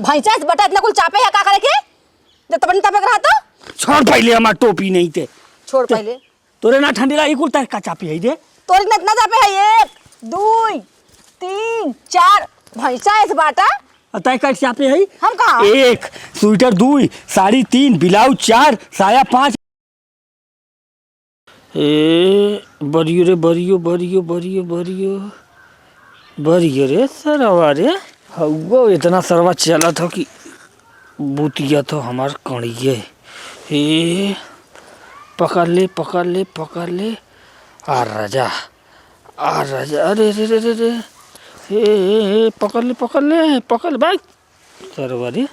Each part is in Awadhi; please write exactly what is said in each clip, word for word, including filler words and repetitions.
भैंसा से बटा इतना कुल चापे है, का करे के? जब तपनी तपे के रहा तो? छोड़ पहिले हमार टोपी नहीं ते। छोड़ ते, पहिले। तोरे ना ठंडी लागी, कुल तहका चापी है दे। तोरे ना इतना चापे है, एक, दुई, तीन, चार, भैंसा ऐसे बाटा। आ तय का चापे है? हम कहाँ? एक, स्वेटर दुई, साड़ी तीन, ब्लाउज चार, साया पाँच। ए, बरियो रे, बरियो, बरियो, बरियो, बरियो। बरियो रे सरवा रे। हउवो इतना सरवा चलत हो कि बुतिया तो हमार कणिये। ए, पकड़ ले, पकड़ ले, पकड़ ले। आ राजा, आ राजा, अरे, रे, रे, रे, रे। ए, ए, ए, पकड़ ले, पकड़ ले, पकड़ ले, भाई। सरवा रे,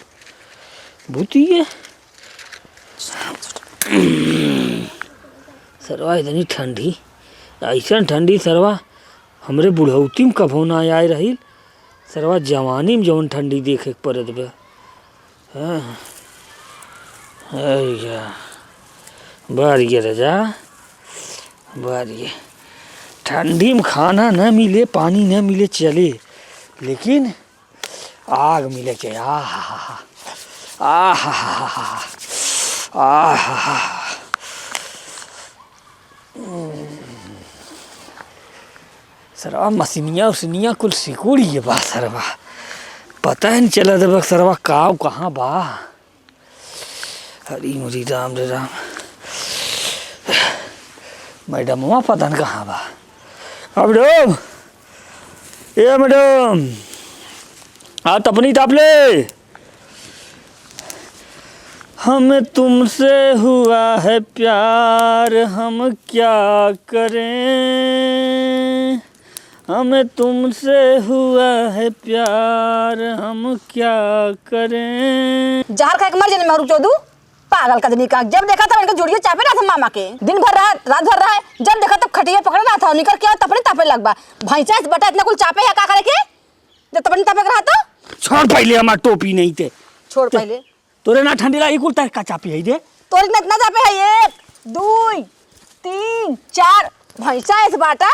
भूतिए। सरवा इतनी ठंडी, ऐसन ठंडी सरवा, हमरे बुढ़ौती में कभो ना आए रही। सरवा जवानी में जवन ठंडी देखे के पड़त बा। हाँ। अइया। बारिये राजा, बारिये। ठंडी में खाना न मिले, पानी न मिले, चले, लेकिन आग मिले के, आहा हा हा, आहा हा हा, आहा हा हा। सरवा मसिनिया उसिनिया कुल सिकुड़ी बा सरवा। पता ही नहीं चलत बा सरवा काव कहाँ बा। हरी मुरी राम रे राम। मैडमवा पता न कहाँ बा। अब मैडम, ए मैडम, आ तपनी ताप ले। हमें तुमसे हुआ है प्यार, हम क्या करें? हमें तुमसे हुआ है प्यार, हम क्या करें? जहर खाए के मर जाने मरू चोदू, पागल कजनी का। जब देखा तब इनका जुड़िए चापे रहा था मामा के, दिन भर रहा, रात भर रहा है, जब देखा तब खटिया पकड़े रहा था, निकर के आओ तपने तापे लग बा। भैंसा से बटा इतना कुल चापे है का करे के? जब तपने तापे के रहा तो छोड़ पहिले हमार टोपी नहीं ते। छोड़ ते पहिले। तोरे ना ठंडी लागी, कुल तहका चापी है दे। तोरे ना इतना चापे है, एक, दुई, तीन, चार, भैंसा ऐसे बाटा।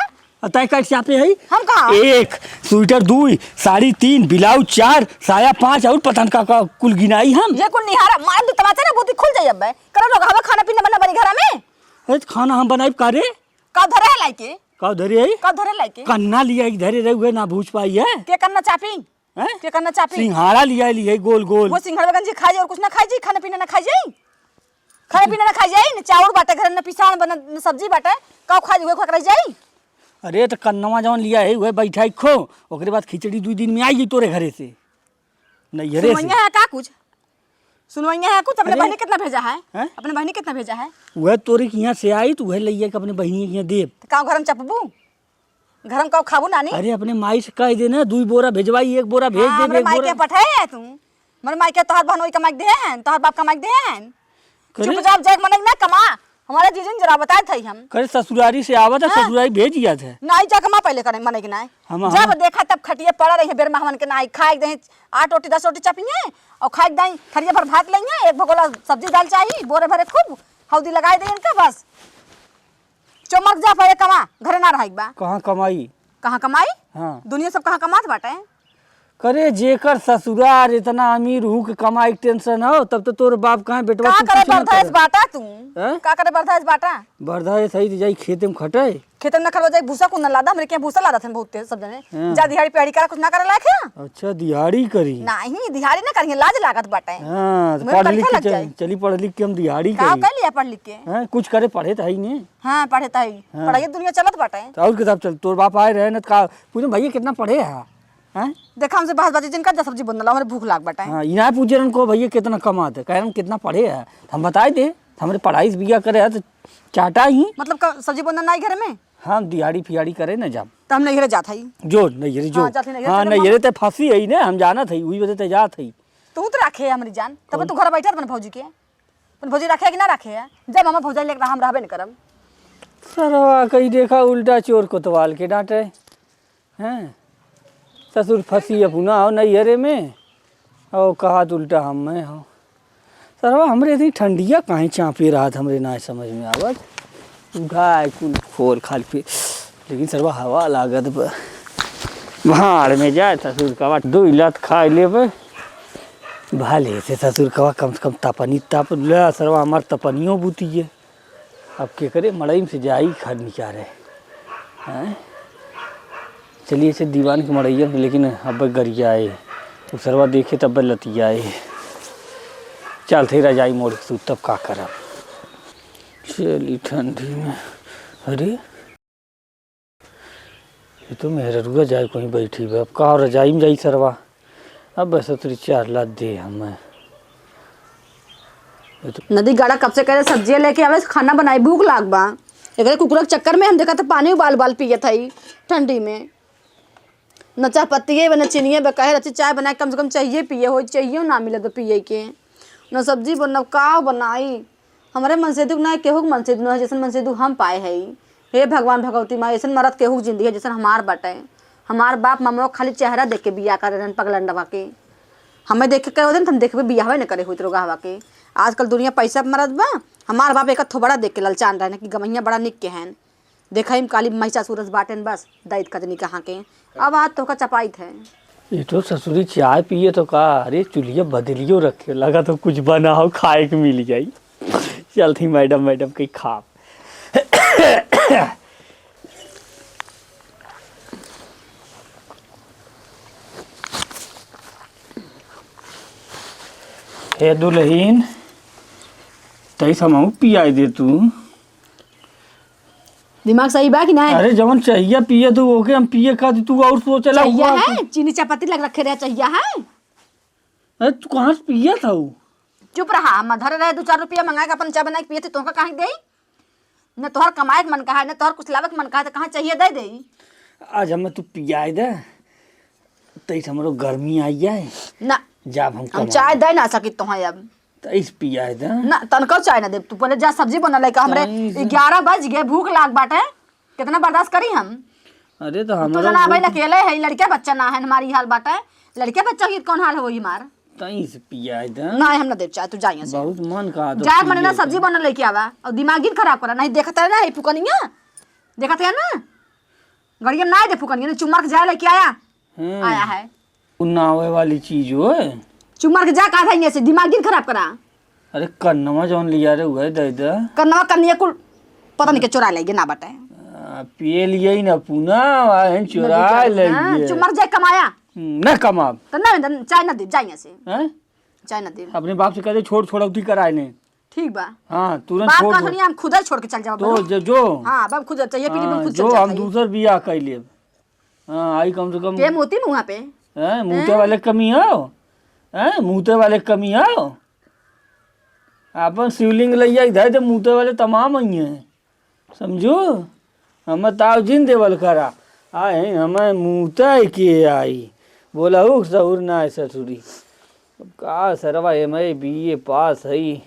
आ तय का चापे है? हम कहाँ? एक, स्वेटर दुई, साड़ी तीन, ब्लाउज चार, साया पाँच, और पता न का, का कुल गिनाई हम। ये कुल निहारा, मार दू तमाचा ना, बूती खुल जाई अब। करो लोग, हवा खाना पीना बना बनी घरा में। अरे तो खाना हम बनाई का रे? का धरे है लाइके? का धरे है? का धरे लाइके? कन्ना लिया एक धरे रहे हुए ना भूज पाई है। के कन्ना चापी? हैं? के करना चापी? सिंघाड़ा लिया ली है गोल गोल। वो सिंघाड़ा गंजी खाई और कुछ ना खाई जी, खाना पीना ना खाई जाई। खाना पीना ना खाई जाई, न चाउर बाटे घर, न पिसान बना, न सब्जी बाटे, का खाई हुए खा के रह जाई? अरे तो कन्नवा जवन लिया है, वह बैठाई खो, ओकरे बाद खिचड़ी दुई दिन में आई तोरे घरे से। नहीं, अरे से। सुनवइया है का कुछ? सुनवइया है कुछ? अपने अरे। बहिनी कितना भेजा है? हैं? अपने बहिनी कितना भेजा है? वह तोरे के यहाँ से आई, तो वह लइया के अपने बहिनी के यहाँ देब। तो का घर में चपबू? घर में का खाबू नानी? अरे, अपने माई से कह दे ना, दुई बोरा भेजवाई, एक बोरा भेज हाँ, दे, हमरे एक माई बोरा। के पठाए है तू। हमरे माई के तोहर बहन वही कमाई के दे हैं, तोहर बाप कमाई के दे हैं। करे? चुपचाप जाए के मनई ना कमा। हमारे जीजन जरा बताए थे हम। करे ससुरारी से आवत है, हाँ। ससुरारी भेज दिया था। नाई जा कमा पहले करे मनई के नाई। हम, जब हम। देखा तब खटिए पड़ा रही है, बेर महमन के नाई खाए के दे, आठ रोटी दस रोटी चपिए और खाए के दे, थरिया भर भात लेंगे, एक भगोला सब्जी दाल चाहिए, बोरे भरे खूब हौदी लगाए दे इनका बस। चमक जा पहले कमा, घरे ना रहे बा। कहाँ कमाई? कहाँ कमाई? हाँ। दुनिया सब कहाँ कमात बाटे? करे जेकर ससुरार इतना अमीर हूँ के कमाई के tension हो, तब तो तोर बाप कहाँ बेटवा का तू करे कुछ ना बरदास करे। बाटा तू? हैं? का करे बरदास बाटा? बरदास है तो जाई खेते में खटे। खेते में ना खटवा जाई, भूसा कुन ना लादा, हमरे के यहाँ भूसा लादा थन बहुत तेज सब जने। हाँ। जा दिहाड़ी पिहाड़ी करा, कुछ ना करे लायक है? अच्छा, दिहाड़ी करी? नहीं, दिहाड़ी ना करी, लाज लागत बाटे। हाँ, तो तुम्हें पढ़ लिख तनखा के लग चल, जाई। चली पढ़ लिख के हम दिहाड़ी का करी। कर लिया पढ़ लिख के? हैं, कुछ करे पढ़े तो है ही नहीं। हाँ, पढ़े तो है ही। हाँ। पढ़ाई दुनिया चलत बाटे। तो और किताब चल, तोर बाप आए रहे न तो का पूछे, "भैया कितना पढ़े है?" हैं? देखा हमसे बहस बाजी जिनका जा सब्जी बनला, हमरे भूख लाग बाटे। हाँ, ई ना पूछे रन को, "भैया कितना कमात है?" कह रन, "कितना पढ़े है?" हम बताए दे, हमरे पढ़ाई से बिया करे है तो चाटा ही। मतलब का सब्जी बनना नहीं घर में? हम दिहाड़ी फिहाड़ी करे न जाम। तो हम नैहरे जात हई। जो नैहरे जो। हाँ, जात हई नैहरे, हाँ, चलो नैहरे मम्मी। ते फंसी है ना, हम जानत हई, वही वजह ते जात हई। तू तो रखे है हमारी जान, तब कौन? तू घर बैठा अपने भौजी के। अपन भौजी रखे कि ना रखे है? जब हमार भौजाई लेके रहा, हम रहबे न करब। सरवा कही देखा, उल्टा चोर कोतवाल के डांटे। हैं? ससुर फंसी अपना हो नैहरे में, और कहा तो उल्टा हम में हो। सरवा हमरे इतनी ठंडिया काहे चापे रहत, हमरे ना समझ में आवत। उठाए कुल खोर खाल पे, लेकिन सरवा हवा लागत बा। भाड़ में जाए ससुर का बाट, दो लत खा लेबे। भले से ससुर कवा कम से कम तपनी तप ले, सरवा हमार तपनियो बूती है। अब के करे मड़ई में से जाई खर निकारे। हैं? चलिए से दीवान के मड़ैया में, लेकिन अब गरियाए। उ सरवा देखे तब लतियाए। चल थे रजाई मोड़ के सूत, तब का करब। चली ठंडी में। अरे, ये तो मेहररुआ जाए कहीं बैठी बा। अब का रजाई में जाई सरवा? अब बस तेरी चार लात दे हमें। ये तो नदी गाड़ा कब से करे सब्जियां लेके आवे, खाना बनाई, भूख लाग बा। एकरे कुकुरा के चक्कर में हम देखा त पानी उबाल उबाल पियत हई ठंडी में। न चाह पत्तिये बा, न चीनिये बा, कहे रहती चाय बनाए, कम से कम चाहिए पिए हो, चाहिए ना मिले तो पिए के। न सब्जी बन, न का बनाई। हमरे मनसेधु के ना केहू के मनसेधु ना है, जैसन मनसेधु हम पाए हई। हे भगवान भगवती माँ, ऐसन मरद केहू के जिंदगी है, जैसन हमार बाटे। हमार बाप ममवा खाली चेहरा देख के बियाह करे रहन पगलंडवा के। हमें देख के कहे होते न, त हम देखबे बियाहवे न करे होइत रोगाहवा के। आजकल दुनिया पैसा पे मरत बा। हमार बाप एक थोबड़ा देख के ललचान रहन कि गमहिया बड़ा निक के हैं। देखा, हम काली महिषासुर अस बाटेन बस, दैत कजनी कहाँ के। अब आज तोहका चपाइत है। ये तो ससुरी चाय पिए तो का, अरे चुलिया बदलियो रखे, लगा तो कुछ बना हो, खाए के मिल जाई। चल थी मैडम, मैडम के खाब। हे दुल्हन, तई समहू पियाई दे तू। दिमाग सही बा कि नाही? अरे, जवन चाहिए पिए तू, ओके हम पिए का, तू और सोचे ला, चाहिए हुआ है? तू। चीनी चापत्ती लग रखे रहे, चाहिए है? अरे, तू कहाँ से पिए था वो? चुप रहा, हम धरे रहे, दो चार रुपया मंगा के अपन चाय बना के पिए थे, तोहका काहे देई? न तोहर कमाए के मन कहा है, न तोहर कुछ लावे के मन कहा है, तो कहाँ चाहिए दे देई? आज हमें तू पियाए दे, तैसे हमरो गर्मी आई जाए। ना, जाब हम हम कमाए। चाय दे ना सकी तोहे अब। तैस पियाए दे। ना, तनको चाय ना देब। तू पहले जा सब्जी बना लेके, हमरे तैस। ग्यारह बज गए, भूख लाग बाटे। कितना बर्दाश्त करी हम? अरे तो तू हमरो जना भाई भूख अकेले है, लड़के बच्चा ना है, हमारी हाल बाटे। लड़के बच्चा की कौन हाल होई हमार? तैस पियाए दे। ना, हम ना देब चाय, तू जा यहाँ से। बहुत मन कहा तो जाए मने ना, पिए सब्जी के। बना लेके आवा और दिमाग ही खराब करा, नहीं देखते ना है फुकनिया, देखते है ना, गड़िया ना दे फुकनिया, नहीं चुमर के जाए लेके आया। हम्म। आया है। उ ना आवे वाली चीज हो। चुमर के जा, कहा था इन्हें से, दिमाग दिन खराब करा। अरे कन्नवा जौन लिया रे, उहे दे दे। कन्नवा कन्निया कुल पता नहीं के चोरा लेगे ना बटे। आ, पिए लिए ही ना पूना, वाहन चोरा ले हाँ, लिए। चुमर जाए कमाया। हम्म, ना कमाब। तो ना, ना, चाय ना दे, जा यहाँ से। हैं? चाय ना दे। अपने बाप से कह दे, छोड़, छोड़ौती कराए ले। ठीक बा। हाँ, तुरंत बाप छोड़ का दे। सुनिए, हम खुद ही छोड़ के चल जाओ तो बोलो। जो, जो। हाँ, बाप खुद चाहिए, पीली हाँ, बोल खुद जो चल हम जाता है। दूसर बियाह कर लेब। हाँ, आई कम से कम। के मोती मुँहा पे? हैं, मूते हैं? वाले कमी हो? हैं, मूते वाले कमी हो? आपन शिवलिंग लइया इधर दे, मूते वाले तमाम आई हैं, समझू? हमें ताव जिन देवल करा, आए हमें मूते के आई, बोला उख सहूर ना है ससुरी। अब का सरवा एम ए बी ए पास है,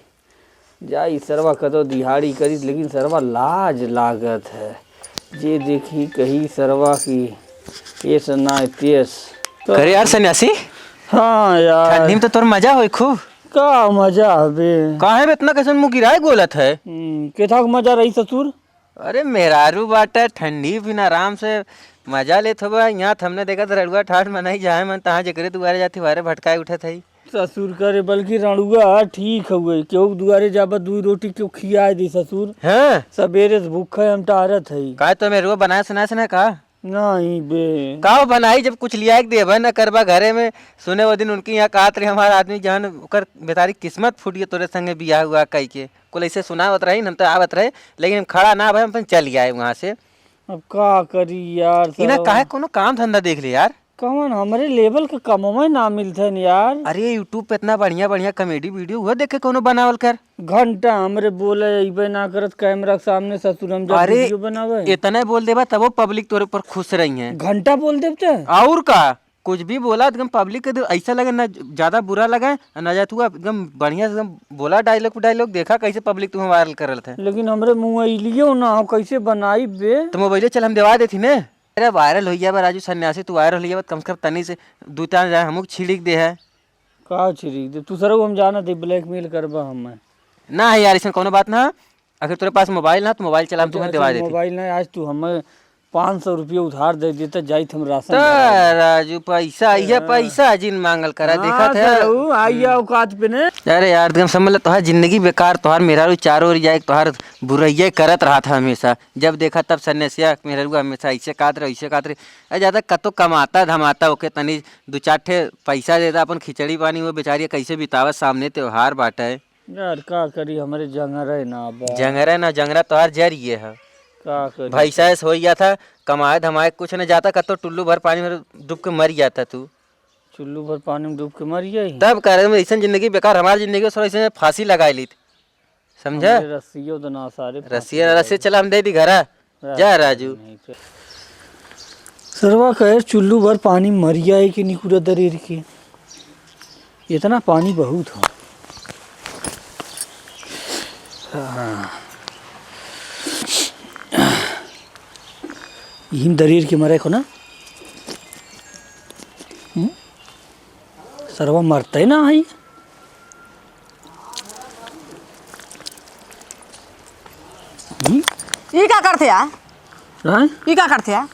जाई सरवा कतो दिहाड़ी करी, लेकिन सरवा लाज लागत है। जे देखी कही सरवा की एस ना तेस। करे यार सन्यासी, हाँ यार। ठंडी में तो तोर मजा होई खूब। का मजा हबे? काहे बे इतना कैसन मुँह गिराए बोलत है? हम्म, केथा के मजा रही ससुर? अरे मेहरारू बाटे, ठंडी भी ना, आराम से मजा लेत होबा। यहाँ त हमने देखत रड़ुआ ठाठ मनाई, जहाँ मन तहाँ जेकरे दुआरे जाती, वारे भटकाए उठत है। ससुर करे, बल्कि रड़ुआ ठीक हउए, केहू के दुआरे जाबा, दुई रोटी केहू खियाए दे ससुर। हाँ। सबेरे से भूखे हम टारत हई। का तो मेहरुआ बनाए सुनाए से ना का? नहीं बे। का बनाई, जब कुछ लियाए के देबे ना करबा घरे में। सुने वो दिन उनके यहाँ कहत रहे हमार आदमी, जहन ओकर बेचारी किस्मत फूट गई तोरे संगे बियाह हुआ कई के। कुल ऐसे सुनावत रही, हम तो आवत रहे, लेकिन हम खड़ा ना भए, हम अपन चल आए वहाँ से। अब का करी यार, ई ना सब। काहे कोनो काम धंधा देख ले यार। कौन हमरे level के कमवे ना मिलथे न यार। अरे YouTube पे इतना बढ़िया बढ़िया comedy video हुआ, देखे कोनो बनावल कर। घंटा हमरे बोले अइबे ना करत camera के सामने, ससुर हम जब अरे, video बनावे। इतने बोल देबा तबो public तोरे पर खुश रही है। घंटा बोल देब ते? और का, कुछ भी बोला एकदम public के दिल ऐसा लगे ना, ज्यादा बुरा लगे ना, जा तू एकदम बढ़िया से एकदम बोला dialogue पे dialogue, देखा कैसे public तुम्हें viral करल थे। लेकिन हमरे mobile-इयो ना हो, कैसे बनाई बे? तो mobile चल हम देवा देती ने। अरे viral हो जाबा राजू सन्यासी, तू viral हो जाबा, कम से कम तनी से दू चार हजार हमहू छिड़क दे है। का छिड़क दे? तू सरऊ हम जानत ही blackmail करबा हमें। ना है यार, ऐसन कोनो बात ना। अगर तोरे पास mobile ना तो mobile चला, हम अच्छा, तुम्हें अच्छा, देवा देती। Mobile ना, आज तू हमें पाँच सौ रुपया उधार दे देता, जाइत हम राशन त भराई। राजू, पैसा, ये हाँ। पैसा जिन मांगल करा, हाँ, देखत है। सरऊ, आई हम्म। औकात पे ने। अरे यार, एकदम समझ ले, तोहार जिंदगी बेकार, तोहार मेहरारू चारों ओर जाए, तोहार बुरैया करत रहत है हमेशा। जब देखा तब सन्नेसिया मेहरारू हमेशा ऐसे कहत रहे, ऐसे कहत रहे। अरे ज्यादा कतो कमाता धमाता ओके तनी दू चार ठे पैसा देता, अपन खिचड़ी पानी वो बेचारी कैसे बितावत, सामने त्योहार बाटे। यार, का करी, हमरे जंगरे ना बा। जंगरे ना, जंगरा तोहार जरिए ह। का करी? भैंसा ऐस होई जात ह, कमाए धमाए कुछ न जाता, कतो टुल्लू भर पानी में डूब के मर जाता तू। चुल्लू भर पानी में डूब के मर जाई? तब कह रहे, ऐसन जिंदगी बेकार, हमार जिंदगी, सर, ऐसे फांसी लगाए लीत। समझा? हमरे रस्सियों तो ना सारे फांसी रस्सिया, रस्सी लगाई। चला, हम दे दी घरा। जा राजू। सरवा कहे चुल्लू भर पानी मरिया है कि निकुरा दरेर के। इतना पानी बहुत हो। हाँ। यही में दरेर के मरे को ना। हम्म? सरवा मरते ना है। हम्म? ई का करते आ? हैं? ई का करते आ?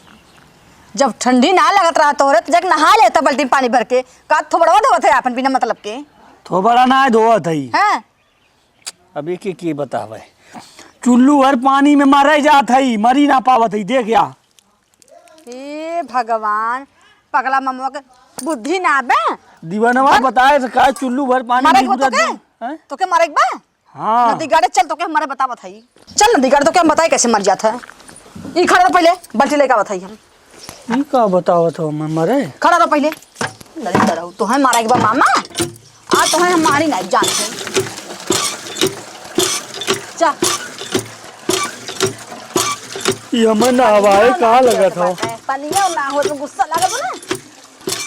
जब ठंडी ना लगत रहा तोहरे, तो जाके नहा लेता बाल्टी में पानी भर के। का थोबड़वा धोवत है आपन बिना मतलब के? थोबड़ा ना धोवत है। हैं? अब एक एक के बतावे। चुल्लू भर पानी में मरे जात है, मरी ना पावत है, देख या। हे भगवान, पगला ममुआ के बुद्धि ना बे। दीवानवा बताए तो का चुल्लू भर पानी मारे में को तो के? हैं? तो के मारे के बा? हाँ। नदी गाड़े चल, तो के हमारे बतावत है। चल नदी गाड़े, तो के हम बताए कैसे मर जात है। ई खड़ा रह पहले, बाल्टी लेके आवत है हम। ई का बतावत हो मैं मरे? खड़ा रह पहले। नदी गाड़े, तो है मारे के बा मामा। आ तो है हम मारी नहीं जानते। चल। ई हमें नहवाए का लगत हो? पनिया ना हो तो गुस्सा लगत हो ना।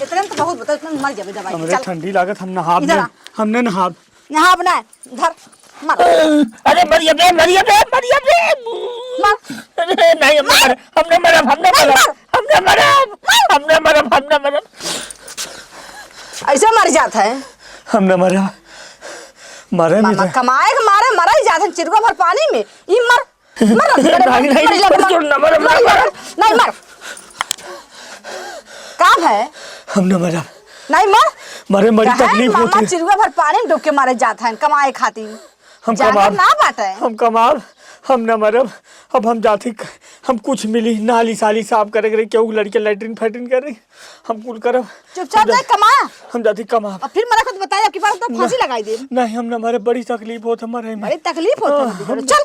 इतने में तो बहुत बता, इतने में मर जाबे दवाई। हमरे चल। ठंडी लागत, हम नहाब इधर नहीं, आ। हमने नहाब। नहाब ना, धर, मार। अरे मरिया बे, मरिया बे, मरिया बे। मार। अरे नहीं, हमने मार। मरब, हमने मरब, हमने नहीं मरब, मार। हमने मरब, मार। हमने मरब, हमने मरब। ऐसे मर जात है। हमने मरब, मरे मामा नहीं। कमाए के मारे मरा ही जात है, चिरुआ भर पानी में। ई मर। मर, मर, मर, नहीं, नहीं, मर, मर, मर, मर, मर, मर, नहीं, मर। का भय? हम न मरब। नहीं, मर। मरे, मरी काहे तकलीफ मामा होती है। चिरुआ भर पानी में डूब के मारे जात हैं, कमाए खातिर। हम जाने कमाब। ना बाटे। हम कमाब, हम न मरब। अब हम जाती, हम कुछ मिली, नाली साली साफ करे के रही, केहू लड़के लैट्रिन फैट्रिन कर रही, हम कुल करब। चुपचाप हम जा-, जाए कमा। हम जाती कमाब। अब फिर मरा खुद बताए, अब की बार तो नहीं। फांसी लगाई दे। नहीं, हम न मरे, बड़ी तकलीफ होत है मरे में। बड़ी तकलीफ होत है, हाँ, हम चल।